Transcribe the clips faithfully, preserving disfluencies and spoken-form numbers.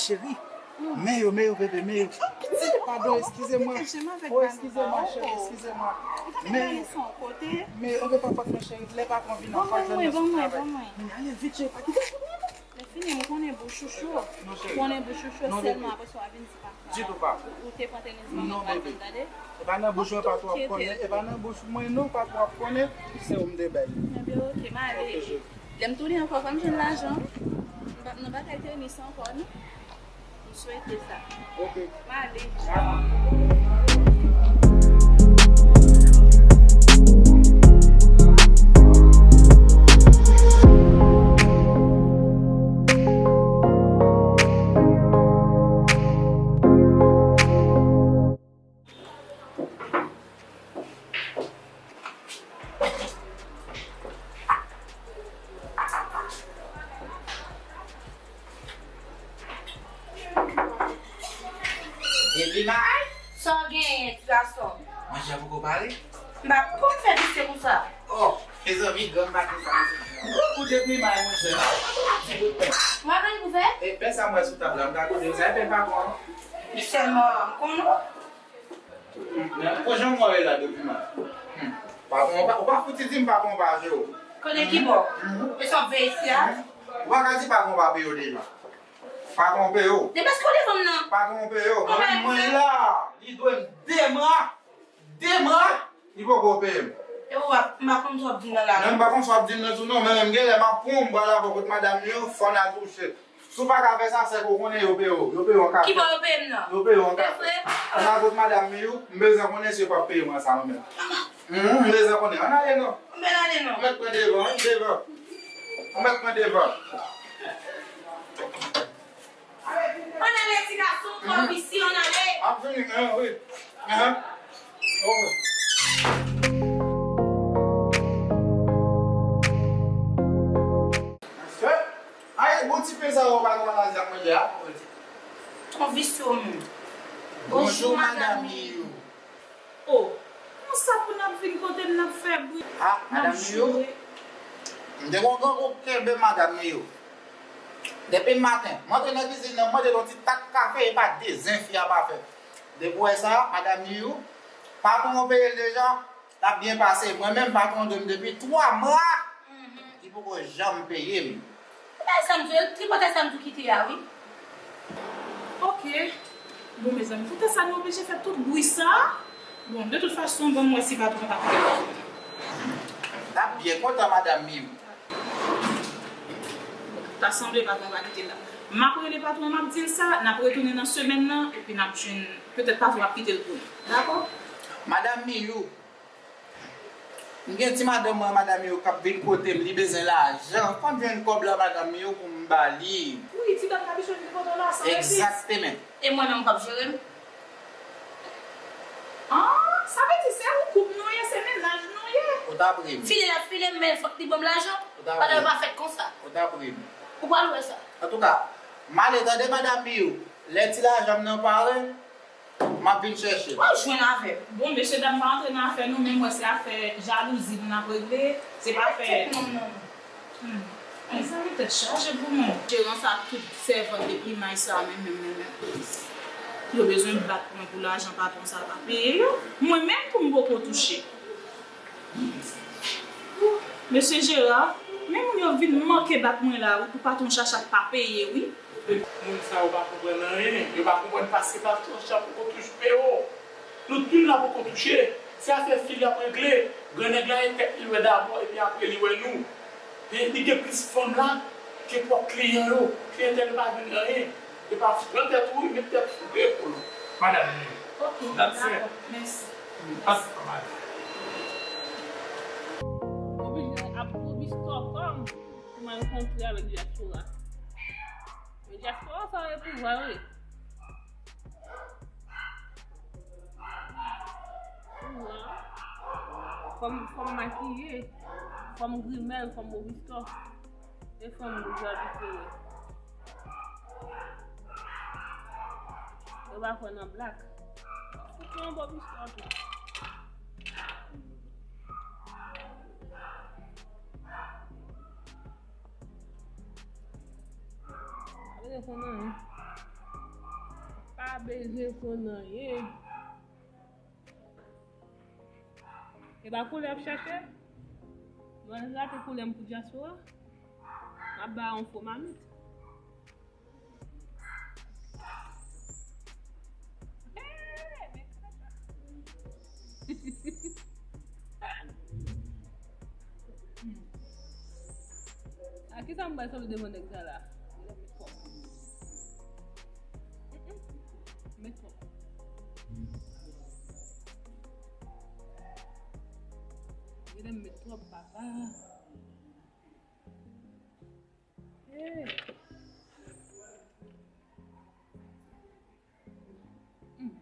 Cheri, men yo, men yo, bebe, men yo. Padon, eskize mwen. Oh, eskize mwen, cheri, eskize mwen. Men, men, ok, pa fòt, men cheri, lè patwon vin an, fòt jwenn nan sou travay. Men ale vit, cheri, pa kite. Lè fini, m konnen bouch ou cho. M konnen bouch ou cho sèlman apre sa w a vin di pa. Ditou pa. Ou te pran tenis manman m pa jwenn tande. E pa nan bouch mwen patwon ap konnen. E pa nan bouch mwen non patwon ap konnen. Se ou m te bay. Ebyen, ok, m ale. Lè m tounen ankò, fò m jwenn lajan. M p ap nan bagay tenis ankò, non. M swete sa. Ok. M ale. Epi may, sa w genyen, ti gason? Manje a poko pare? M pa konn fè visye konsa. Oh, mezanmi, granm maten sa, mezanmi. Gwo kou depi may, monchè. Ti bout pen. Ou pa gen pou fè? E pen sa m wè sou tab la, m ka kote sa, e pen pa bon. Sèlman, m konnen. Ou jan mwen la depi maten. Patwon, ou pa, ou pa fouti di m patwon pa peye w. Konnen ki bò? E sa w ap veye isi a? Ou pa ka di patwon pa peye w deja. Patwon peye w. Depi èske w devan m nan? Patwon peye w. Mwen menm mwen la, li dwe m de mwa. De mwa, li poko peye m. E ou ap, m pa konn sa w ap di m nan la. Non, m pa konn sa w ap di m nan tou non, men menm genlè m ap pran yon bal avè w kot madanm yo, fò n al touche. Si w pa ka fè sa, sèke w konnen yo peye w. Yo peye w an kafè. Ki bò yo peye m nan? Yo peye w an kafè. Ann al kot madanm Miyou, m bezwen konnen si yo p ap peye mwen sa mwen menm. Hum, m bezwen konnen. Ann ale non. M byen ale non. Ou mèt pran devan, wi, devan. Ou mèt pran devan. Ann ale ti gason, twò visye, ann ale. M ap vini, hein, wi. Hein. Ok. Ay, bon ti pen sa yo pa nan lavi ap manje a. Ton visye w menm. Bonjou, madanm Miyou. Oh, konsa pou n ap vin kote m n ap fè bri. Ah, madanm Miyou. M te gon grangou k kenbe madanm Miyou. Depi maten, m antre nan kizin nan, m mande l yon ti tak kafe, e pa de zen fi a pa fè. Depi w wè sa, madanm Miyou, patwon an peye l deja. L ap byen pase. Mwen menm, patwon an dwe m depi twa mwa. Li poko janm peye m. Bagay sa m di w, tripotay sa m di w kite a, wi. Ok. Bon, mezanmi, poutèt sa nou oblije fè tout bri sa? Bon, de tout fason, ban m wè si patwon an pa kite patwon an. L ap byen kontan, madanm Miyou. Ta sanble patwon an pa kite l la. M ap rele patwon an, m ap di l sa, n ap retounen nan semèn nan, epi n ap jwenn, petèt patwon an ap kite l pou nou. Dakò? Madanm Miyou, m gen ti madanm mwen, madanm yo k ap vin kote m, li bezwen lajan. Fò m jwenn kòb la, madanm yo, pou m ba li. Wi, ti dam Kabichon vin kote w la, san resis. Egzakteman. E mwen menm k ap jere m? Ah, sa vle di se ou koup nou ye, se mennaj nou ye. Ou ta pri m. File l ap file m, men fòk li ban m lajan. Ou ta pri m. Bagay yo pa fèt konsa. Ou ta pri m. Ou pral wè sa. Antouka, m ale tande madanm Miyou. Lè ti lajan m nan pare, m ap vin chèche l. W ap jwenn avè m. Bon, mesye dam pa antre nan afè nou, men m wè se afè jalouzi nou n ap regle, se pa afè. Tèt nonm nan. Hmm. Mezanmi, tèt chaje pou mwen. Jeran sa ak tout sèvant de imaj sa, men, men, men, men. Yo bezwen bat mwen pou lajan patwon sa pa peye yo. Mwen menm tou m poko touche. Mesye Jera, men moun yo vin manke bat mwen la wi, pou patwon Chacha pa peye wi. Moun sa yo pa konprann anyen, yo pa konprann paske patwon Chacha poko touche peye w. Nou tout la poko touche. Se afè fi l y ap regle. Grannèg la e tèt li wè dabò epi apre li wè nou. E li gen plis fanm la ke pwòp kliyan yo. Kliyantèl yo pa jwenn anyen. Epa, pran tèt ou wi, met tèt sou epoul ou. Madanm Miyou. Ok, dakò, mèsi. Pase pa mal. Oblije ap gwo bistò kòm pou m al rankontre avèk dyaspora. Men dyaspora sa gen pouvwa wi. Pouvwa. Fò m, fò m makiye, fò m grimèl, fò m gwo bistò. E fanm nou jan di se yo pa kwè nan blak. Fout nou yon bò bistò tou. Pa vle konn anyen. Pa bezwen konn anyen. E pa koulè ap chache? Mwen rate koulè m pou dyaspora. M ap ba yon fo mamit. A ki sa m bay sòt devan nèg sa la? Met twòp. Genlè m met twòp, papa. Hey. Mm.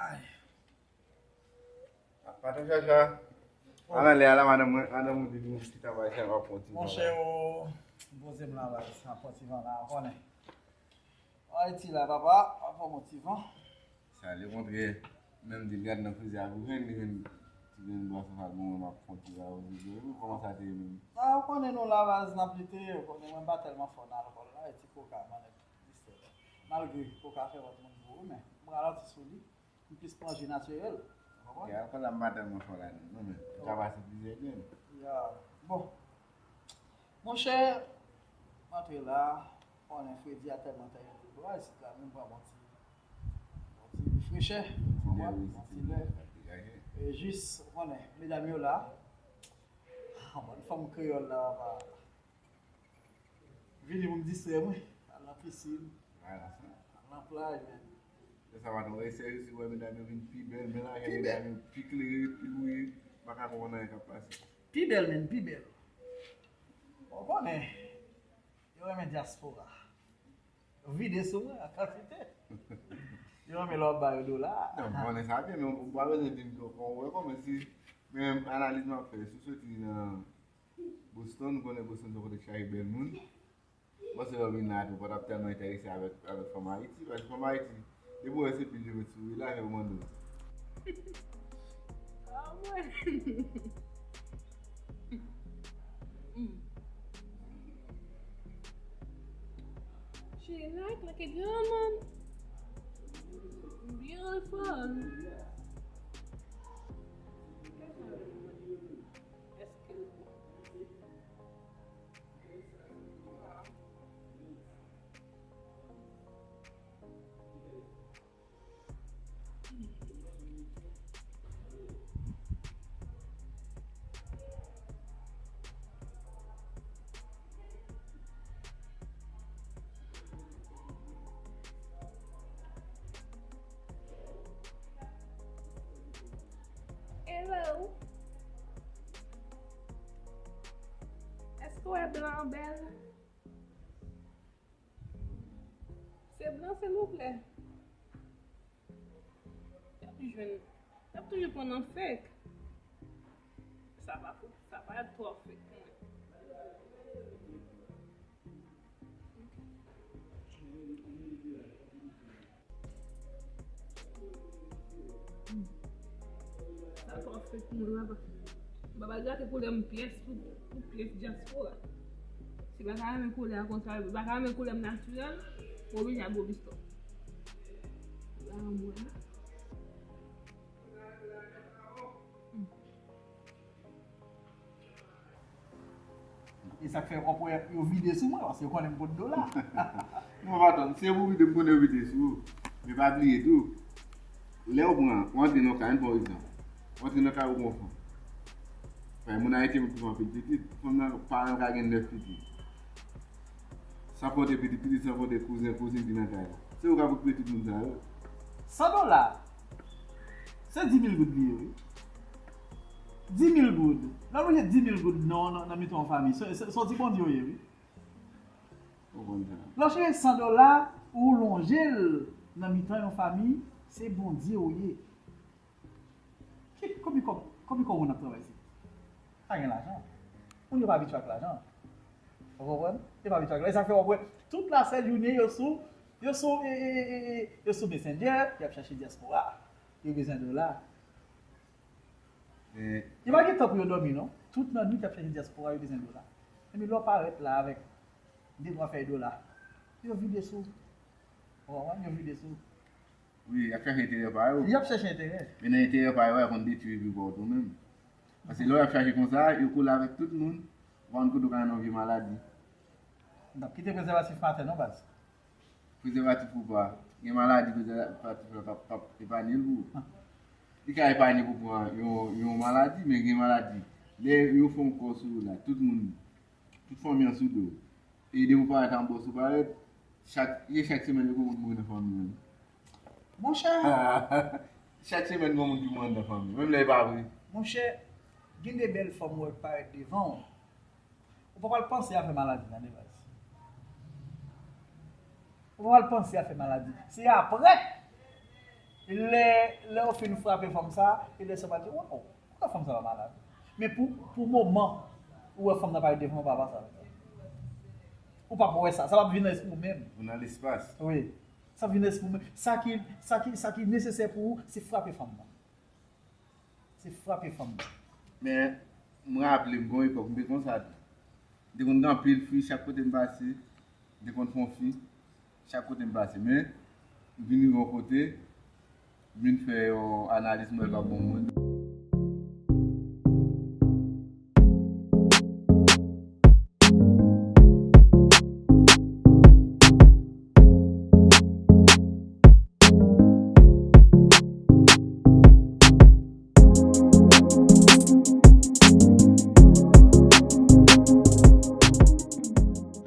Ay. Patron Chacha. Al anlè a la, madanm mwen, madanm mwen di vin chita bay sa, w ap pran ti van la. Monchè, ou poze m la, bay sa, pran ti van la, ou konnen. Ayiti la, papa, w ap pran yon ti van. Sa, lekontrè, menm di l gad nan frize a pou jwenn, li jwenn ti grenn bwason sa, bon, m ap pran ti van, ou di, kòman sa te ye menm? A, ou konnen nou la, baz, n ap lite, ou konnen mwen pa tèlman fò nan alkòl la, e ti koka, mwen nèg distrè. Malgre koka fè lòt moun gwo, men m ralanti sou li. M plis pran ji natirèl. Ou konprann? Ya, kounye a m pa tèlman fò ladan non, men m ka pase plizyè grenn. Ya. Bon. Monchè, m antre la, konnen fredi a tèlman tèyè de bra isit la, men m pran bon ti, bon ti frechè. Ou konprann? Bon ti lè. E jis, ou konnen, medam yo la. An, bann fanm kreyòl la, papa. Vini pou m distrè mwen. Al nan pisin. Al nan plaj, men. Lè sa va tonbe, serye, si w wè medam yo vin pi bèl, men lajè medam yo pi klere, pi bwiye, m pa ka konprann anyen k ap pase. Pi bèl, men, pi bèl. Ou konnen, yo renmen dyaspora. Yo vide sou mwen an kantite. Yo renmen lè w ap ba yo dola. Non, m konnen sa byen, men ou pa bezwen di m tou, kon, ou wè kòman si, men analiz m ap fè, si w soti nan Boston, ou konnen Boston se yon kote k chaje bèl moun. Bon, se lè w vin la tou, ou pa t ap tèlman enterese avèk, avèk fanm Ayiti, paske fanm Ayiti, depi w wè se bil yo met sou ou, lajè yo mande w. Ah, mwen. Mm. She act like a gentleman. Beautiful. Hello. Èske w wè blan an bèl? Se blan, silvouplè. Y ap jwenn, y ap toujou pran nan fake. Sa pa pou, sa pa twò fake pou mwen. Sa twò fake pou mwen, papa. Papa gate koulè m pyès pou, pou pyès dyaspora. Si pa ka renmen koulè a konsa, pa ka renmen koulè m natirèl, ou oblije al Bobiston. La, mwen. E sa k fè w ap wè yo vide sou mwen, paske yo konnen m pot dola. Non, pa tann. Se pou vide, m konnen yo vide sou ou. Men pa bliye tou, lè w pran, w antre nan kay, ann pran egzanp. W antre nan kay ou gon fanm. Paske moun Ayiti, moun ki fè anpil pitit, fanm nan, paran yo ka gen nèf pitit. San konte pitit pitit, san konte kouzen kouzin ki nan kay la. Se ou k ap okipe tout moun sa yo. San dola, se di mil goud li ye, wi. Di mil goud. Lè w lonje di mil goud nan, nan, nan mitan yon fanmi, se, se, se yon ti Bondye w ye, wi. Ou konn sa. Lè w chèche san dola, ou lonje l nan mitan yon fanmi, se Bondye w ye. Ki, konbyen kòb, konbyen kòb moun ap travay isit? Pa gen lajan. Moun yo pa abitye ak lajan. Ou konprann? Yo pa abitye ak lajan. E sa fè w ap wè tout lasèjoune yo sou, yo sou, e, e, e, e, yo sou Messenger, y ap chache dyaspora. Yo bezwen dola. Yo pa gen tan pou yo dòmi, non. Tout nan nwit, y ap chèche dyaspora, yo bezwen dola. Epi lè w parèt la avèk de twa fèy dola, yo vide sou ou. Ou konprann? Yo vide sou ou. Wi, y ap chache enterè pa yo. Y ap chache enterè. Men nan enterè pa yo a, yo konn detwi epi pa w tou menm. Paske lè y ap chache konsa, yo kole avèk tout moun, ou pa konn kote w ka jwenn yon vye maladi. N ap kite prezèvatif maten non, baz. Prezèvatif ou pa, gen maladi prezèvatif la p ap, p ap epanye l pou ou. Li ka epanye pou pran yon, yon maladi, men gen maladi. Lè yo fè yon kò sou ou la, tout moun, tout fanmi an sou do w. E depi w parèt anba w, si w parèt, chak, e chak semèn yo gen moun mouri nan fanmi an. Monchè! Chak semèn gen moun ki mouri anndan fanmi an, menm lè e pa vre. Monchè, gen de bèl fanm ou wè k parèt devan w. Ou pa pral panse afè maladi, tande baz. Ou pa pral panse afè maladi. Se aprè, lè, lè w fin frape fanm sa, e lè sa w pral di, waw, poukisa fanm sa pa malad? Men pou, pou moman, ou wè fanm nan parèt devan w, pa panse avè sa. Ou p ap wè sa. Sa p ap vin nan lespri w menm. Ou nan lespas. Wi. Sa vin nan lespri w menm. Sa ki, sa ki, sa ki nesesè pou ou, se frape fanm nan. Se frape fanm nan. Men, m raple m, gon epòk, m te konsa tou. M te konn gen anpil fi, chak kote m pase, m te konn fè yon fi, chak kote m pase. Men, m vin rive yon kote, m vin fè yon analiz, m wè l pa bon moun.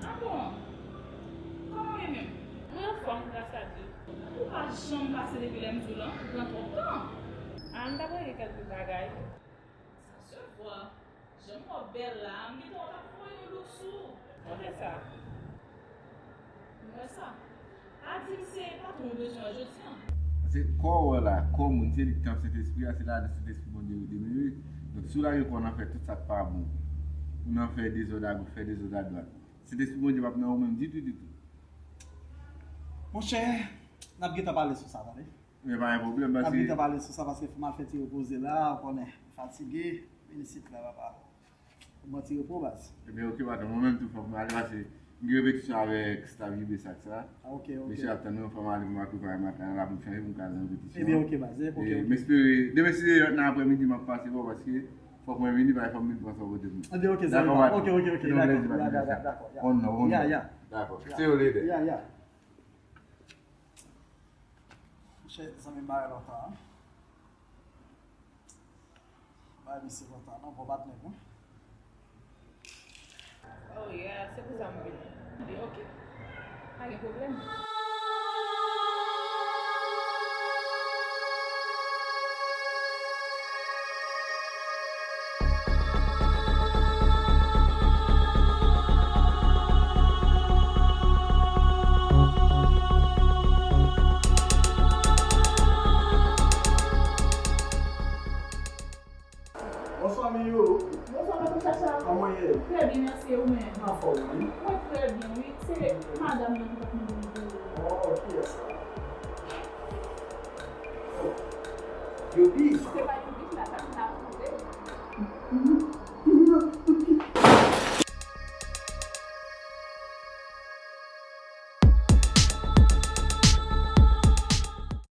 Ah bon? Kòman w ye menm? Mwen anfòm, gras a Dye. Ou pa janm pase depi lè m di w lan, ou pran twòp tan. Ah, m t ap regle kèlke bagay. Sa se vwa. Jan m wè w bèl la, m gentan wè w t ap voye yon louk sou ou. Kote sa? M wè sa. Pa di m se patwon w bezwen an jodi an. Se kò w wè la, kò moun, se li k tanp Sentespri a, se ladan Sentespri Bondye yo demere. Donk, si w lage kò w nan fè tout sa k pa bon, ou nan fè dezòd agoch, fè dezòd adwat, Sentespri Bondye p ap nan ou menm ditou, ditou. Monchè, n ap gentan pale sou sa, tande. Men pa gen pwoblèm, paske. N ap gentan pale sou sa, paske fò m al fè ti repoze la, ou konnen, m fatige, vin isit la, papa. Fò m pran ti repo, baz. Ebyen, oke, patwon, mwen menm tou, fòk m ale, paske m gen repetisyon avèk staff J B Sac sa. Ah, oke, oke. Mesye ap tann mwen, fò m ale pou m al prepare maten an, la pou m chanje, pou m ka al nan repetisyon. Ebyen, oke, baz, oke, oke. E m espere, demen si Dye nan aprèmidi, m ap pase bò, paske fòk mwen vini, paske fòk m vin pran sa w pote pou mwen. Ebyen, oke, zanmi pa m. Oke, oke, oke, dakò. Dakò, dakò, dakò, ya. On love, on love. Ya, ya. Dakò. See you later. Ya, ya. Monchè, zanmi m bare lontan, an. Bare misye lontan, non, bon patnè m wi. Oh, yeah, se pou sa m vini. Li oke. Pa gen pwoblèm. Bonswa, Miyou. Bonswa, Papa Chacha. Kòman w ye? Trè byen, mèsi, e ou menm? Anfòm, wi. Mwen trè byen, wi. Se madanm nan ki t ap mande m pou ou. Oh, kiyès sa? Oh. Yobi. Se pa Yobi ki la, sa m ta koute. Mhm.